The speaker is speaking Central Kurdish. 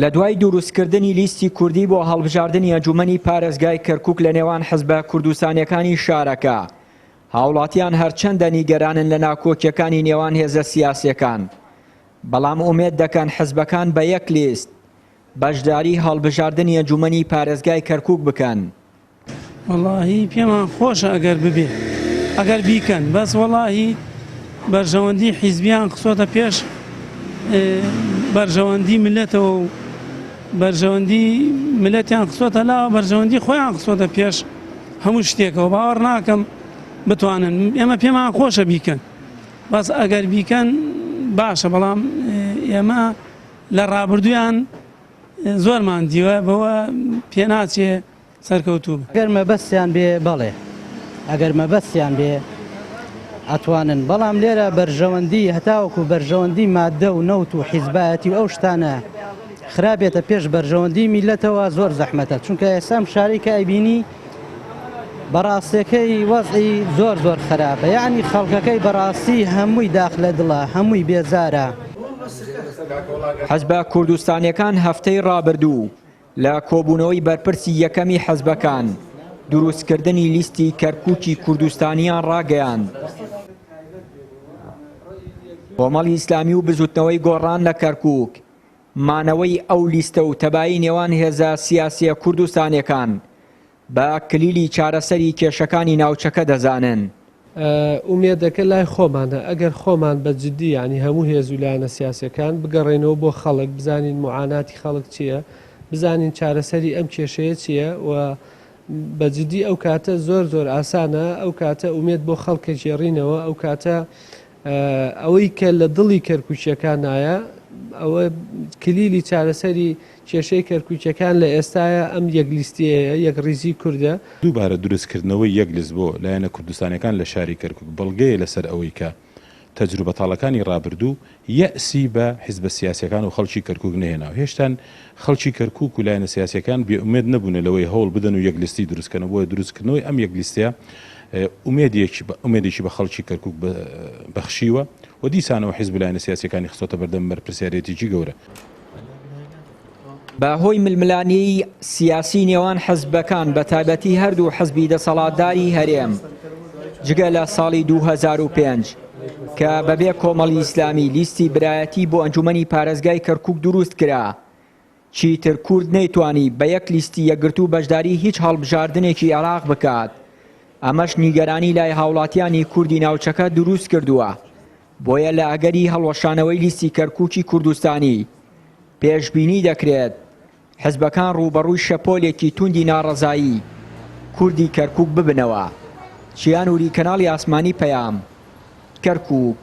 لە دوای دروستکردنی لیستی کوردی بۆ هەڵبژاردنی ئەنجومەنی پارێزگای کەرکوک لە نێوان حزبە کوردستانیەکانی شارەکە، هاوڵاتیان هەرچەندە نیگەرانن لە ناکۆکیەکانی نێوان هێزە سیاسیەکان، بەڵام ئومێد دەکەن حزبەکان بە یەک لیست بەشداری هەڵبژاردنی ئەنجومەنی پارێزگای کەرکوک بکەن. وەڵاهی پێمان خۆشە ئەگەر ببێ ئەگەر بیکەن بەس وەڵاهی بەرژەوەندی حیزبیان خسۆتە پێش بەرژەوەندی ملەتەوە و بەرژەوەندی ملەتیان خسۆتە لاوە بەرژەوەندی خۆیان خسۆتە پێش هەموو شتێکەوە باوەڕ ناکەم بتوانن ئێمە پێمان خۆشە بیکەن بەس ئەگەر بیکەن باشە بەڵام ئێمە لە ڕابردویان زۆرمان دیوە بەوە پێناچێ سەرکەوتوو بن. گەر مەبەستیان بێ بەڵێ ئەگەر مەبەستیان بێ ئەتوانن بەڵام لێرە بەرژەوەندی هەتاوەکو بەرژەوەندی مادە و نەوت و حیزبایەتی و ئەو شتانە خرابێتە پێش بەرژەوەندی میلەتەوە زۆر زەحمەتە چونکە ئێستا ئەم شارەی کە ئەیبینی بەڕاستەکەی وەزعی زۆر زۆر خراپە یعنی خەڵکەکەی بەڕاستی هەمووی داخ لە دڵە هەمووی بێزارە. حزبە کوردستانیەکان هەفتەی ڕابردوو لە کۆبوونەوەی بەرپرسی یەکەمی حزبەکان، دروستکردنی لیستی کەرکوکی کوردستانیان ڕاگەیاند. کۆمەڵی ئیسلامی و بزوتنەوەی گۆڕان لە کەرکوک، مانەوەی ئەو لیستە و تەبایی نێوان هێزە سیاسیە کوردستانیەکان بە کلیلی چارەسەری کێشەکانی ناوچەکە دەزانن. ئومێدەکە لای خۆمانە، ئەگەر خۆمان بە جدی یانی هەموو هێز و لایەنە سیاسیەکان بگەڕێینەوە بۆ خەڵک، بزانین موعاناتی خەڵک چییە، بزانین چارەسەری ئەم کێشەیە چییە و بە جدی ئەو کاتە زۆر زۆر ئاسانە، ئەو کاتە ئومێد بۆ خەڵک ئەگێڕینەوە، ئەو کاتە ئەوەی کە لە دڵی کەرکوکیەکانایە ئەوە کلیلی چارەسەری کێشەی کەرکوکیەکان لە ئێستایا ئەم یەک لیستیەیە، یەک ڕیزی کوردە. دووبارە دروستکردنەوەی یەک لیست بۆ لایەنە کوردستانیەکان لە شاری کەرکوک بەڵگەیە لەسەر ئەوەی کە تەجروبە تاڵەکانی ڕابردوو یەئسی بە حیزبە سیاسیەکان و خەڵکی کەرکوک نەهێنا و هێشتان خەڵکی کەرکوک و لایەنە سیاسیەکان بێ ئومێد نەبوونە لەوەی هەوڵ بدەن و یەک لیستی دروست کەن و بۆیە دروستکردنەوەی ئەم یەک لیستەیە ئومێدێکی ئومێدێکی بە خەڵکی کەرکوک بەخشیوە و دیسانەوە حیزب و لایەنە سیاسیەکانی خستۆتە بەردەم بەرپرسیارێتیی گەورە. بە هۆی ململانێی سیاسی نێوان حزبەکان بە تایبەتی هەردوو حزبی دەسەڵاتداری هەرێم جگە لە ساڵی 2005 کە بەبێ کۆمەڵی ئیسلامی لیستی برایەتی بۆ ئەنجومەنی پارێزگای کەرکوک دروست کرا چیتر کورد نەیتوانی بە یەک لیستی یەکگرتوو بەشداری هیچ هەڵبژاردنێکی عێراق بکات ئەمەش نیگەرانی لای هاوڵاتیانی کوردی ناوچەکە دروست کردووە بۆیە لە ئەگەری هەڵوەشانەوەی لیستی کەرکوکی کوردستانی پێشبینی دەکرێت حزبەکان ڕووبەڕووی شەپۆلێکی توندی ناڕەزایی کوردی کەرکوک ببنەوە. چیا نوری کەناڵی ئاسمانی پەیام، کەرکوک.